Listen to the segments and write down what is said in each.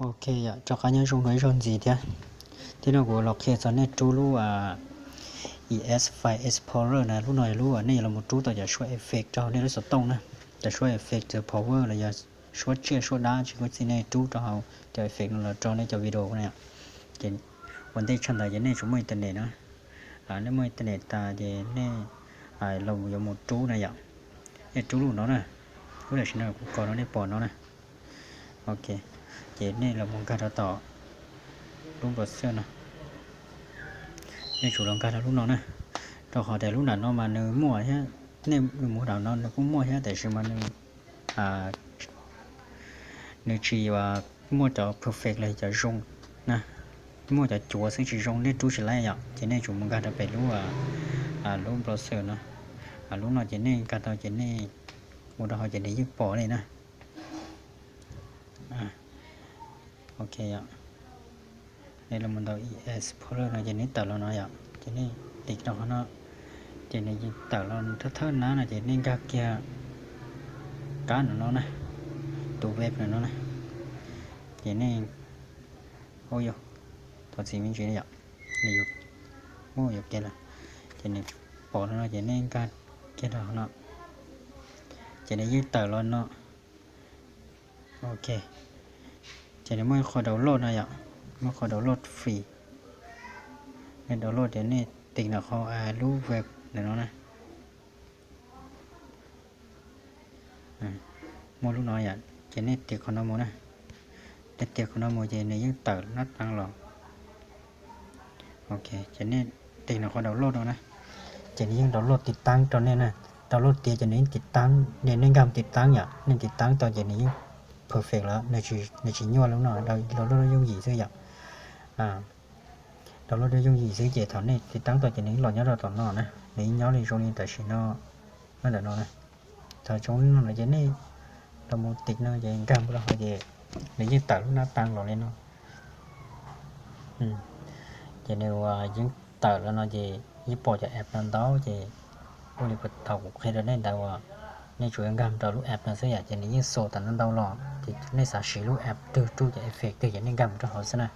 Ok yom, rov qab nyob zoo rau ib zaug ntxiv thiab. Thiab no kuv los qhia txog nej rub lub ES File Explorer na, lub no yog lub nej yuav los rub tau cov suab effect rau nej lub xov tooj na, cov suab effect power los yog suab tsiaj suab dab tsis kub txij nej rub rau hauv cov effect no los rau nej cov video na. Ces ua ntej tshaj ntawd ces nej tsum muaj internet na. Nej muaj internet tas ces nej los yuav mus rub na yom. Nej rub lub no na, lub tam sim no kuv kos rau nej pom no na. Ok, ces nej los mus nkag rau tom lub browser no. Nej tsum los nkag rau lub no na, rau qhov tias lub nram no mas nws muaj thiab, nej mus nram no nws kuj muaj thiab, tiam sis mas nws nws tsis muaj cov perfect los cov zoo na, muaj cov cuav xwb tsis zoo nej rub tsis laib yom. Ces nej tsum mus nkag rau pem lub, lub browser no, lub no ces nej nkag tau ces nej mus rau hauv ces nws yeej pom li na. Ok, nej los mus ntawm ES Explorer no ces nws tawm los no yom, ces nej tiv rau qhov no, ces nws yeej tawm los thawj thawj nab no ces nej nkag kiag kab no no na, tus web no no na, ces nej, ua yog, thov txim me ntsis yom, nws yuav, muab yuav kiag lawm, ces nws pom no no ces nej nkag kiag rau qhov no, ces nws yeej tawm los no. Ok, ces nws muaj ib qho download no yom, muaj qho download free, nej download ces nej tiv ntawm qhov lub web ntawm no na. Muaj lub no yom, ces nej tiv qhov no mus na, nej tiv qhov no mus ces nws yeej tawm nab taab los. Ok, ces nej tiv ntawm qhov download no na, ces nws yeej download tiv taab rau nej na. Download tiav ces nws yeej tiv taab, nej nkag mus tiv taab yom, nej tiv taab tau ces nws yeej perfect lawm, nws tsis nyuaj lub no, download lub yooj yim xwb yom. Download lub yooj yim xwb ces thaum nej tiv taab tau ces nws los nyob rau tom no na, nws yeej nyob li zoo li tam sim no, nyob ntawm no na. Thaum zoo li no lawm ces nej los mus tiv no ces nkag mus rau hauv ces nws yeej tawm lub nab taab los li no. Ces nws yeej tawm los no ces yeej pom cov app no ntau ces ua li thaum kuv qhia rau nej ntawd uas nej tsuas yuav nkag mus rau lub app no xwb yom, ces nws yeej show tam no ntau los ces nej xav siv lub app twg rub cov effect twg ces nej nkag mus rau hauv xwb na.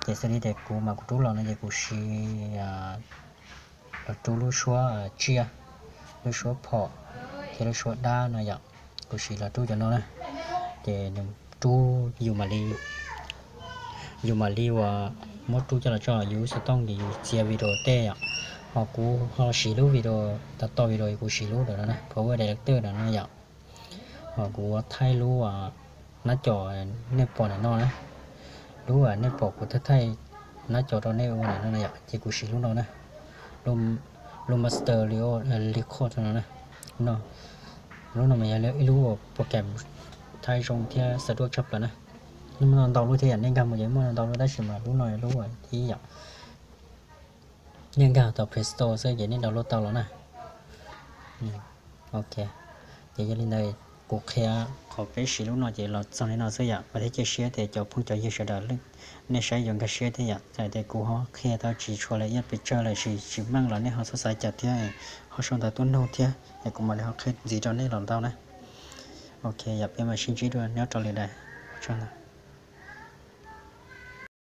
Ces xws li tias kuv mas kuv rub los no ces kuv siv los rub lub suab tsiaj, lub suab phom thiab lub suab dab no yom. Kuv siv los rub cov no na, ces nws rub yus mam li, yus mam li uas muab rub coj los tso yus xov tooj ces yus txiav video tej yom. Ho kuv ho siv lub video, tau tau video kuv siv lub ntawm no na, Power Director ntawm no yom. Ho kuv thaij lub nab co nej pom ntawm no na, lub nej pom kuv thaij thaij nab co rau nej ua ntawm no na yom, ces kuv siv lub no na, lub master record no na. No, lub no mas yog ib lub program thaij zoo thiab xav duaj tshaj plaws na. Muaj ntau ntau lub thiab yom, nej nkag mus ces muaj ntau ntau lub tab sis mas lub no yog lub thib ib yom. Nej nkag tau Play Store xwb ces nej download tau los na. Ok, ces yog li ntawd kuv qhia qhov peb siv lub no ces los txog li no xwb yom. Vam thiab cia siab tias cov phooj cov ywg sawv daws nej saib yuav nkag siab thiab yom. Txawm tias kuv ho qhia tau tsis tshua lawm ib yam pes tsawg lawm, tsis meej los nej ho txhob xav cas thiab, ho sau ntawv tuaj nug thiab es kuv mam li ho qhia ntxiv rau nej los ntau na. Ok, yog peb mam sib ntsib dua nyob rau lwm daim.